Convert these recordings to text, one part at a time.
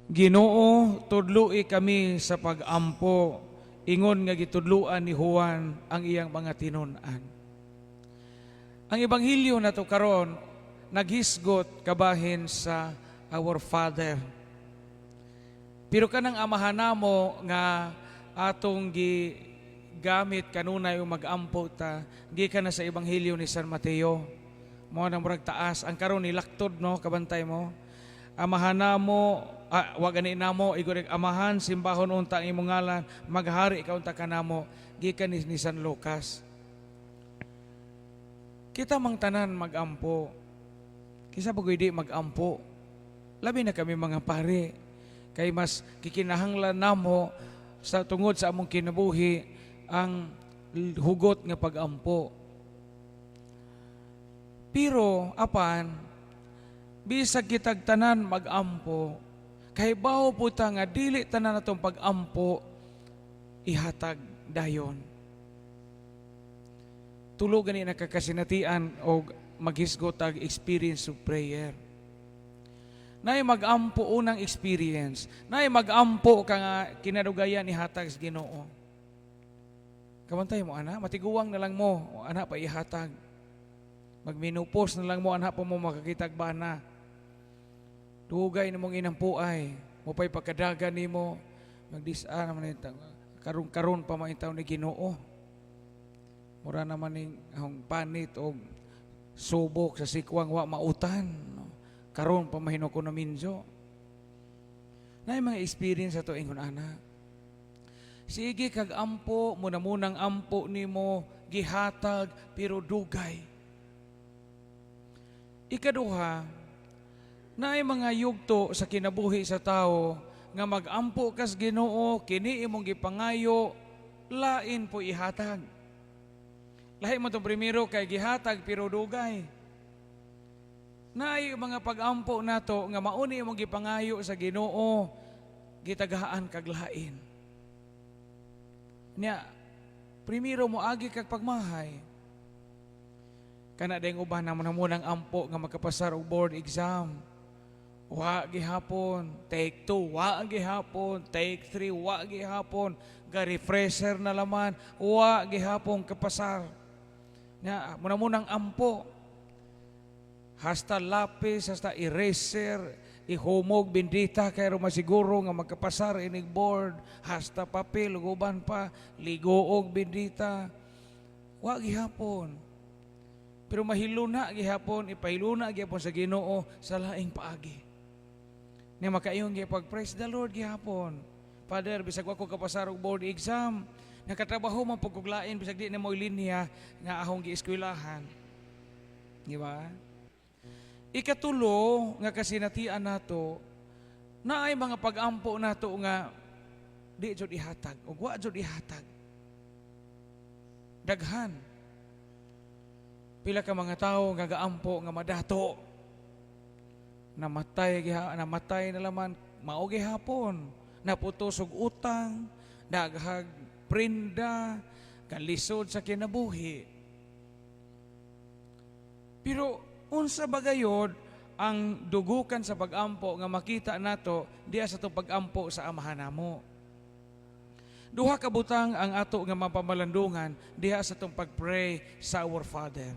Ginoo, tudloi kami sa pag-ampo, ingon nga gitudluan ni Juan ang iyang mga tinun-an. Ang ebanghelyo nato karon naghisgot kabahin sa Our Father. Pero kanang Amahan namo nga atong gigamit kanunay ug mag-ampo ta, gikan na sa ebanghelyo ni San Mateo. Mao nang murag taas ang karon ni laktod, no? Kabantay mo. Amahan namo, ah, wa gani namo igor Amahan, simbahon unta ang imong ngalan, maghari ka unta kanamo, gikan ni San Lucas. Kita mang tanan magampo. Kinsa ba di magampo? Labi na kami mga pare. Kay mas kikinahanglan namo sa tungod sa among kinabuhi ang hugot nga pagampo. Pero apan bisag kitag tanan magampo, kay bawo po ta nga dili tanan atong pagampo ihatag dayon. Tulo gani nakakasinatian og maghisgot tag experience of prayer. Naay magampo unang experience, naay magampo ka nga kinadugayan ihatag sa Ginoo. Kabantay mo ana, matiguang na lang mo, o ana pa ihatag. Magmenopause na lang mo, ana pa mo makakitag bana. Dugay na mong inampuay, mo pa'y pagkadagan nimo, magdisa naman ito, karon karon pa man ni Ginoo. Mura naman ning ahong panit o subok sa sikwang wa mautan. No? Karon pa mahino ko na minjo. Naay mga experience ato ingon ana. Sige kag ampo, muna munang ampo nimo gihatag pero dugay. Ikaduha, naay mga yugto sa kinabuhi sa tao nga magampo kas Ginoo, kini imong gipangayo, lain po ihatag. Lahi mo itong primero kay gihatag pero dugay. Naay mga pag-ampo nato nga mauni imong gipangayo sa Ginoo, gitagaan kag lain. Nya, primero mo agi kag pagmahay. Kana dayong uban naman munang ampo nga makapasar og board exam. Wa gihapon, take two, wa gihapon, take three, wa gihapon, ga refresher na laman, wa gihapon kapasar. Nya, muna munang ampo. Hasta lapis, hasta eraser, ihumog bindita kay masiguro nga magkapasar inig board, hasta papel ug uban pa, ligoog bindita. Wa gihapon. Pero mahiluna gihapon, ipahiluna gihapon sa Ginoo sa laing paagi. Nya makaingon gyud pag praise the Lord gihapon. Father, bisag wa ko kapasar og board exam, nakatrabaho man pud kog lain bisag di na mo linya nga ahong gieskwelahan. Di ba? Ikatulo nga kasinatian nato, naay mga pag-ampo nato nga di jud ihatag ug wa jud ihatag. Daghan. Pila ka mga tawo nga gaampo nga madato. Namatay giha, namatay na laman mao gihapon. Naputos og utang, daghag prenda, kalisod sa kinabuhi. Pero unsa ba gayod ang dugukan sa pag-ampo nga makita nato diya sa atong pag-ampo sa Amahan namo? Duha ka butang ang ato nga mapamalandungan diha sa atong pag-pray sa Our Father.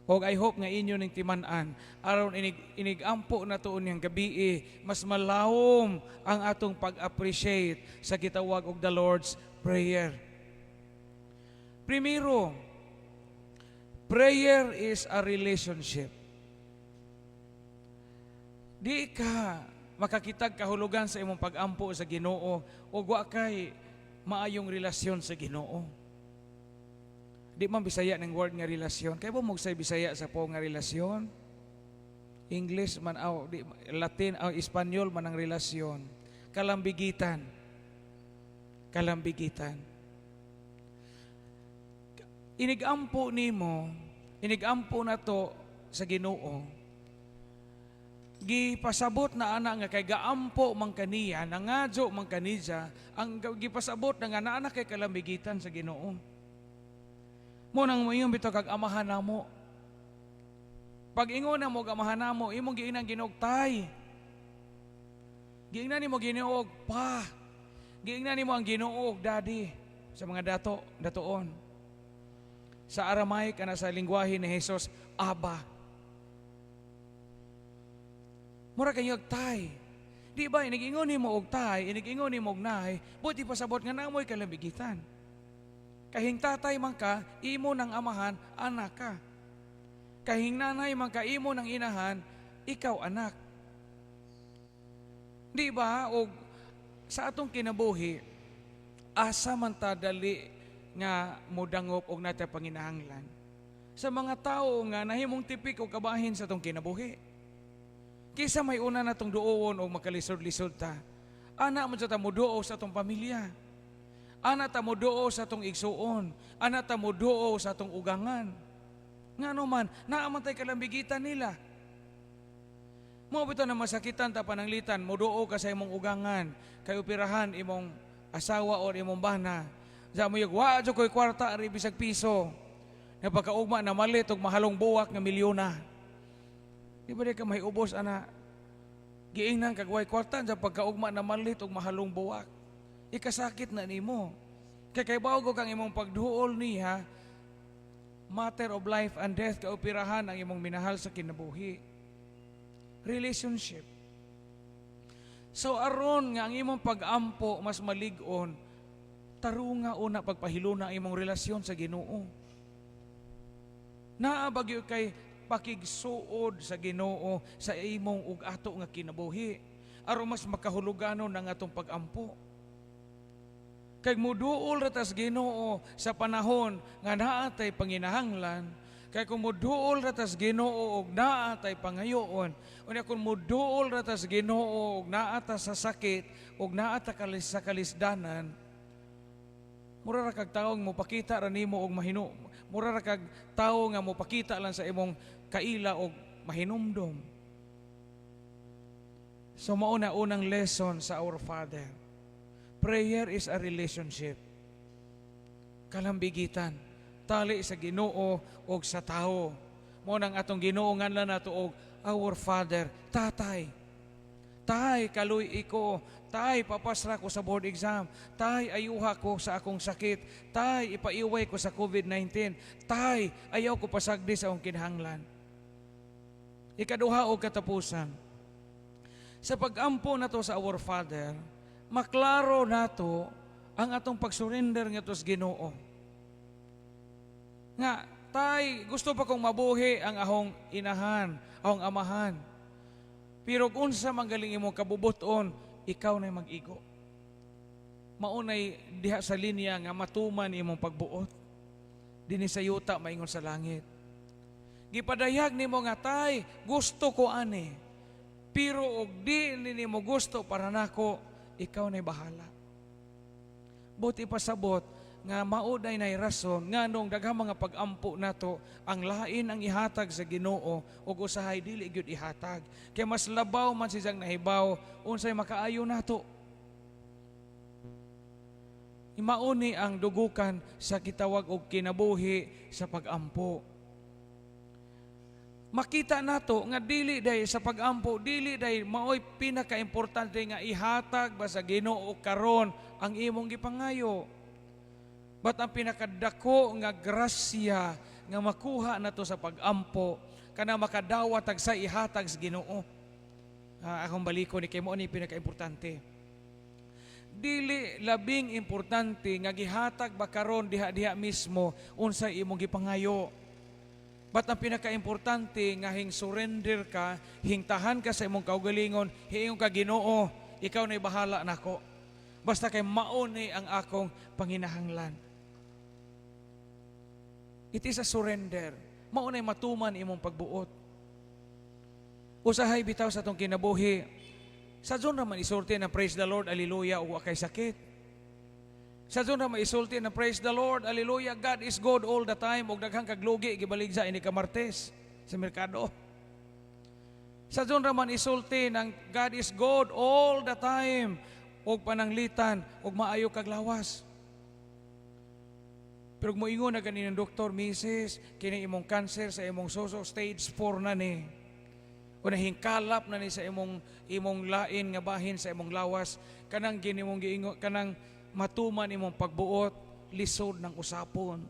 Og I hope nga inyo ning timan-an aron inig inigampo nato niyang gabii, mas malawom ang atong pag-appreciate sa gitawag og the Lord's Prayer. Primero, prayer is a relationship. Di ka makakitag kahulugan sa imong pag-ampo sa Ginoo ug wa kay maayong relasyon sa Ginoo. Di man Bisaya ng word nga relasyon. Kay ba mo say Bisaya sa po nga relasyon? English man aw di, Latin aw Espanyol man ang relasyon. Kalambigitan. Kalambigitan. Inigampo nimo, inigampo nato sa Ginoo. Gipasabot na ana nga kay gaampo man kaniya, nangadyo man kaniya, ang gipasabot na nga naa kay kalambigitan sa Ginoo. Mo nang moingon bitaw kag Amahan namo. Pag ingon na mo Amahan namo, imong giinang Ginoo, Tay. Giingnan nimo Ginoo Pa. Giingnan nimo ang Ginoo Daddy sa mga dato, datoon. Sa Aramaic ana sa lingwahe ni Jesus, Abba. Mura kayo tay. Di ba, inigingon nimo og tay, inigingon nimo og nay, buti pasabot nga namoy kalambigitan. Kahing tatay man ka, imo ng amahan, anak ka. Kahing nanay man ka, imo ng inahan, ikaw anak. Di ba, og sa atong kinabuhi, asa man ta dali nga modangop og natay panginahanglan? Sa mga tao nga nahimong tipik o kabahin sa atong kinabuhi. Kisa may una natong duowon o makalisod-lisod ta. Ana man sa ta moduo sa atong pamilya. Ana ta moduo sa atong igsuon. Ana ta moduo sa atong ugangan. Ngano man, naa man tay kalambigitan nila. Mao bitaw na masakitan ta pananglitan, moduo ka sa imong ugangan, kay operahan imong asawa or imong bana. Sa mo wa jud koy kwarta ari bisag piso. Nga pagkaugma na malit og mahalong buwak nga milyona. Di ba di ka mahiubos ana? Giingnan kag way kwarta sa pagkaugma na malit og mahalong buwak. Ikasakit na nimo. Kay kay bago kang imong pagduol niya, matter of life and death kaoperahan ang imong minahal sa kinabuhi. Relationship. So aron nga ang imong pag-ampo mas malig-on, tarunga una pagpahiluna ang imong relasyon sa Ginoo. Naa ba gyud kay pakigsuod sa Ginoo sa imong ug ato nga kinabuhi aron mas makahuluganon ang atong pag-ampo. Kay muduol ra tas Ginoo sa panahon nga naa tay panginahanglan, kay kung muduol ra tas Ginoo og naa tay pangayoon, unya kung muduol ra tas Ginoo og naa ta sa sakit og naa ta kalis sa kalisdanan, mura ra kag tawo nga mopakita ra nimo og mahinu, mura ra kag tawo nga mopakita lang sa imong kaila og mahinumdom. So mao na unang lesson sa Our Father. Prayer is a relationship. Kalambigitan. Tali sa Ginoo og sa tao. Mao nang atong Ginoo nganlan nato og Our Father, Tatay. Tay, kaluy ko. Tay, papasra ko sa board exam. Tay, ayuha ko sa akong sakit. Tay, ipaiway ko sa COVID-19. Tay, ayaw ko pasagdi sa akong kinahanglan. Ikaduha o katapusan. Sa pag-ampo nato sa Our Father, maklaro nato ang atong pag-surrender ngadto sa Ginoo. Nga, tay, gusto pa kong mabuhi ang ahong inahan, ahong amahan. Pero kung unsa man galing imong kabubuton, ikaw na mag-igo. Maunay diha sa linya nga matuman imong pagbuot. Dinhi sa yuta maingon sa langit. Gipadayag nimo nga, tay, gusto ko ani. Pero og di nimo gusto para nako, ikaw na bahala. Buti pasabot nga mao day nay rason nganong daghang mga pag-ampo nato ang lain ang ihatag sa Ginoo ug usahay dili gyud ihatag kay mas labaw man siyang nahibaw unsay makaayo nato. Mauni ang dugukan sa kitawag og kinabuhi sa pag-ampo. Makita nato nga dili day sa pag-ampo, dili day maoy pinakaimportante nga ihatag ba sa Ginoo karon ang imong gipangayo. But ang pinakadako nga grasya nga makuha nato sa pag-ampo kana makadawat tag sa ihatag sa Ginoo. Akong baliko ni kay mo ni pinakaimportante. Dili labing importante nga gihatag ba karon diha-diha mismo unsay imong gipangayo. But ang pinakaimportante nga hing surrender ka, hingtahan ka sa imong kaugalingon, hiingon ka, "Ginoo, ikaw na'y bahala nako. Basta kay mao ni ang akong panginahanglan." It is a surrender. Mao na'y matuman imong pagbuot. Usahay bitaw sa atong kinabuhi, sa doon ra man isulti na "Praise the Lord, Hallelujah" ug wa kay sakit. Sa doon ra maisulti na "Praise the Lord, Hallelujah, God is good all the time" ug daghang kaglugi gibaligya ini ka Martes sa merkado. Sa doon ra man isulti ng "God is good all the time" ug pananglitan ug maayo kag lawas. Pero kung moingon na ganin ng doktor, "Mrs., kini imong cancer sa imong suso, stage 4 na ni. Kung nahingkalap na ni sa imong lain nga bahin sa imong lawas, kanang ginimong giingo, kanang matuman imong pagbuot, lisod ng usapon.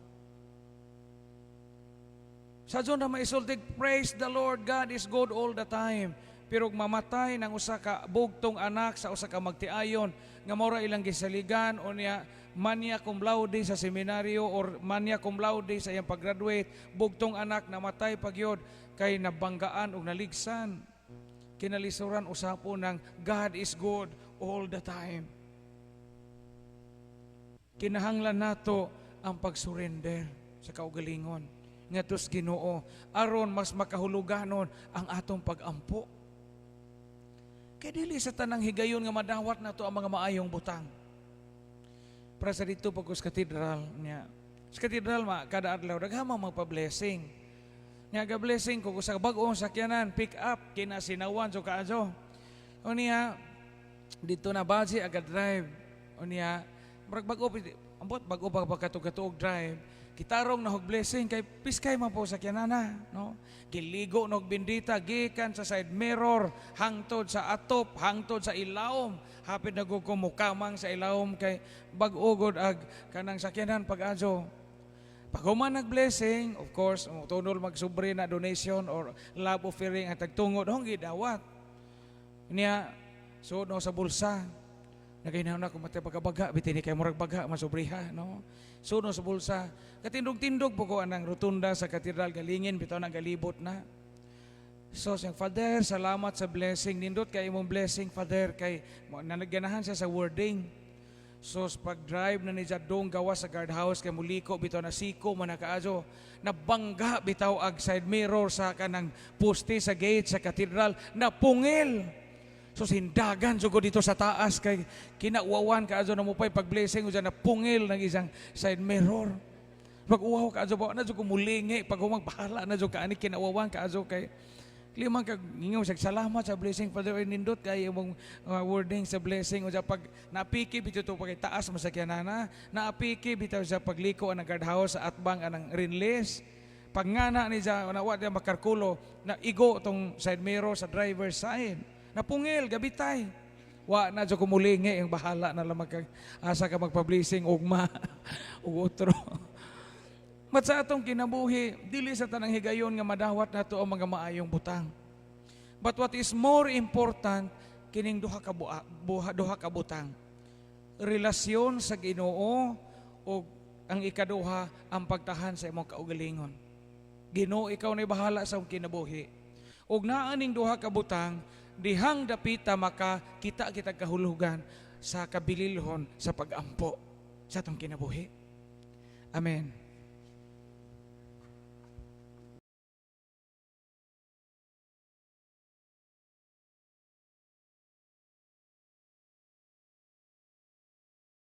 Sa na maisultig, "Praise the Lord, God is good all the time." Pero ug mamatay ng usa ka bugtong anak sa usa ka magtiayon nga mao ilang gisaligan o niya magna cum laude sa seminaryo or magna cum laude sa iyang pag-graduate, bugtong anak namatay pagyod kay nabanggaan og naligsan. Kinalisuran usapon ng "God is good all the time." Kinahanglan nato ang pag-surrender sa kaugalingon ngadto sa Ginoo aron mas makahuluganon ang atong pagampo. Kay dili sa tanang higayon nga madawat nato ang mga maayong butang. Para sa dito pag sa katedral niya. Sa katedral ma kada adlaw daghan mang magpa-blessing. Nya ga blessing ko sa bag-ong sakyanan, pick up kinasinawan so kaayo. O niya dito na baji aga drive. O niya murag bag-o, ambot bag-o pa pagkatug-katuog drive. Kitarong na og blessing kay piskay man po sa sakyanana, no? Giligo na og bendita gikan sa side mirror hangtod sa atop, hangtod sa ilawom. Hapit na gud ko mukamang sa ilawom kay bag-o gud ag kanang sakyanan pag-adyo. Pag human nag-blessing, of course, tunol magsubre na donation or love offering ang tagtungod, hong gidawat. Niya, so no sa bulsa. Nagainaw na kung matay pagkabaga, biti ni kay murag baga, masubriha, no? So no sa bulsa. Katindog-tindog po ko anang rotunda sa katedral, galingin, bitaw na galibot na. So, siyang, "Father, salamat sa blessing. Nindot kay imong blessing, Father," kay nanagganahan siya sa wording. So, pag-drive na ni Jadong gawa sa guardhouse, kay muliko, bitaw na siko, man nakaajo. Nabangga bitaw ag side mirror sa kanang poste sa gate sa katedral, napungil. So sindagan jud dito sa taas kay kinauwawan ka na mo pa'y pag-blessing o dyan napungil ng isang side mirror. Pag uwaw ka ba na jud ko mulingi pag humang bahala na jud ka ani, kinauwawan ka kay limang ka ngingon sa salamat sa blessing, Father, ay nindot kay imong wording sa blessing. O pag napiki bitaw to pag taas masakyanana, naapiki bitaw sa pagliko ang guardhouse sa atbang anang rinlis, pag ngana ni siya na wa diya makarkulo, na igo tong side mirror sa driver's side, napungil gabitay. Wa na jud kumulingi ang bahala na lang magka, asa ka magpa-blessing ugma ug otro. Mat sa atong kinabuhi, dili sa tanang higayon nga madawat nato ang mga maayong butang. But what is more important, kining duha ka butang. Relasyon sa Ginoo o ang ikaduha, ang pagtahan sa imong kaugalingon. Ginoo, ikaw na bahala sa imong kinabuhi. Ug naa ning duha ka butang, dihang dapita maka kita kita kahulugan sa kabililhon sa pagampo sa atong kinabuhi. Amen.